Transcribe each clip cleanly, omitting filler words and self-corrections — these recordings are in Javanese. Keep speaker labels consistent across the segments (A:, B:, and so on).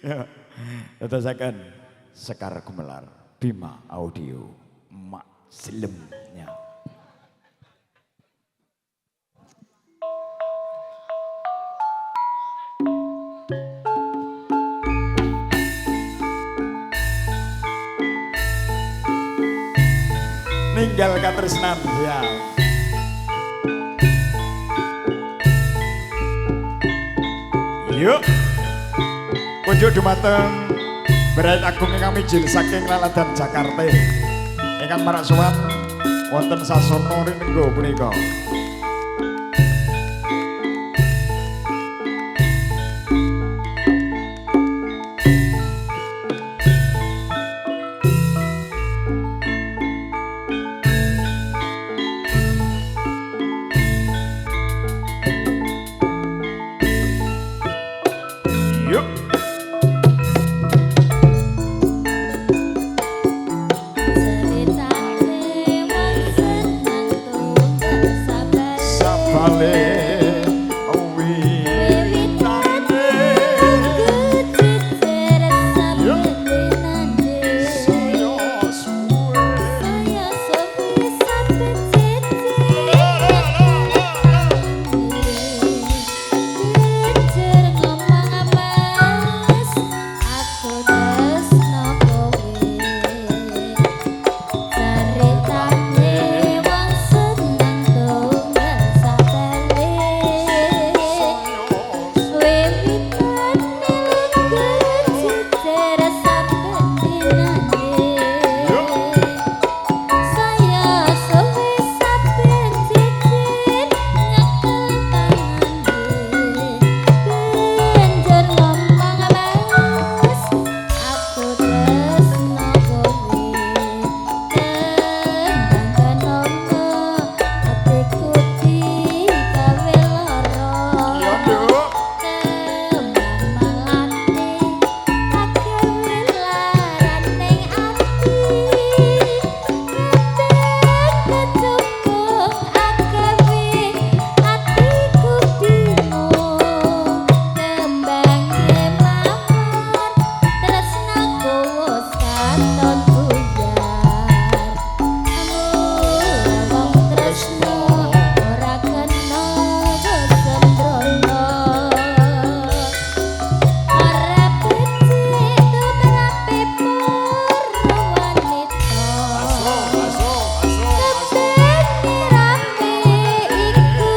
A: Ya. Tetesaken Sekar Gumelar Bima Audio Mak Selemnya. Ninggal katresnan ya. Yuk. Kunjuk dumateng Berait Agung ingkang mijil saking Laladan Jakarta. Ingkang marak sowan wonten sasana rinenggo punika. Yuk.
B: Ceritane wong seneng tunggal sabale.
A: Sabale
B: Wiwitane
A: witane
B: jejer saben dinane.
A: Saya suwe.
B: Saya suwe saben jejer. Jejer ngomong mas, aku tresno kowe. Ceritane wong seneng tunggal sabale. Wiwitane jejer saben dinane. Saya suwe saben jejer nyekel tangane. Banjur ngomong mas, aku tresno kowe. Kembang kenono atiku digawe lara.
A: Ya, Nduk.
B: Kembang melati agawe laraning ati. Kadang kecubung agawe atiku bingung. Kembange mawar tresnaku wis katon buyar. Mula wong tresno ora kena sembrono. Ora becik tumrape para wanita.
A: Aso, aso, aso, aso.
B: Kebene rame iku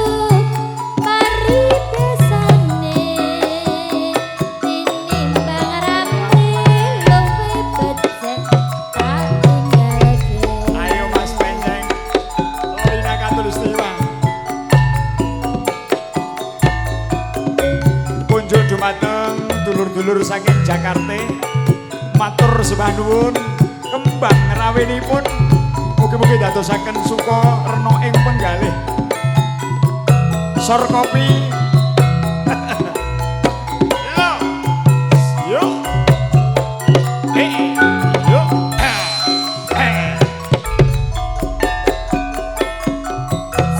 B: paribasane. Tinimbang rame luwih becik tak tinggalke.
A: Ayo Mas Penceng. Lorina Katulistiwa. Kunjuk dumateng dulur-dulur saking Jakarta. Matur sembah nuwun kembang rawinipun mugi-mugi dadosaken suka rena ing penggalih. Sor kopi. Yo. Yo. Eh, yo. Eh.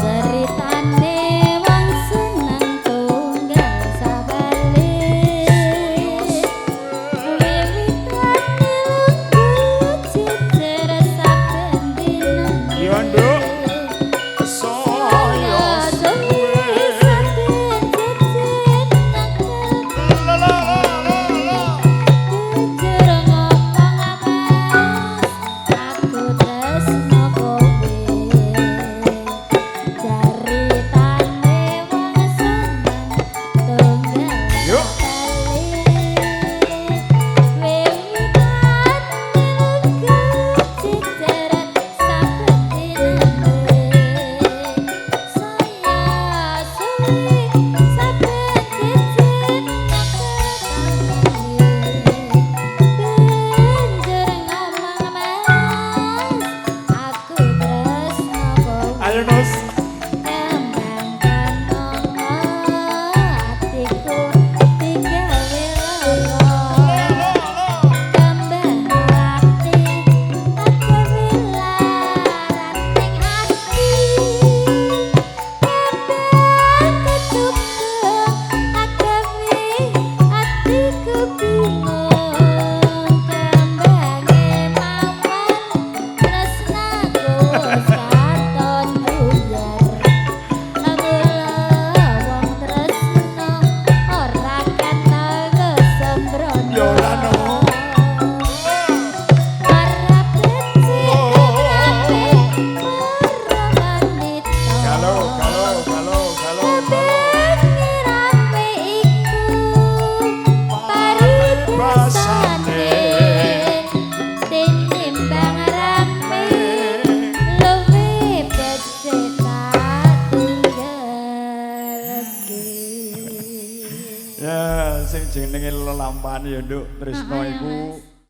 B: Ceritane wong seneng tunggal sabale. Wiwitane lungguh jejer saben dinane.
A: Iya, Nduk.
B: Saya
A: Saya
B: suwe
A: suwe.
B: saben Bingung kembange mawar tresnaku wis katon buyar. Mula wong tresno ora kantong sembrono.
A: Ya ora, no.
B: Ora becik kabeh para wanita.
A: Galo, galo, galo, galo, galo.
B: Rame iku paribasane tinimbang rame luwih becik tak tinggalke.
A: Ya, sing jenenge lelampahan ya, Nduk, tresno
B: Heeh, ya,
A: iku
B: Mas.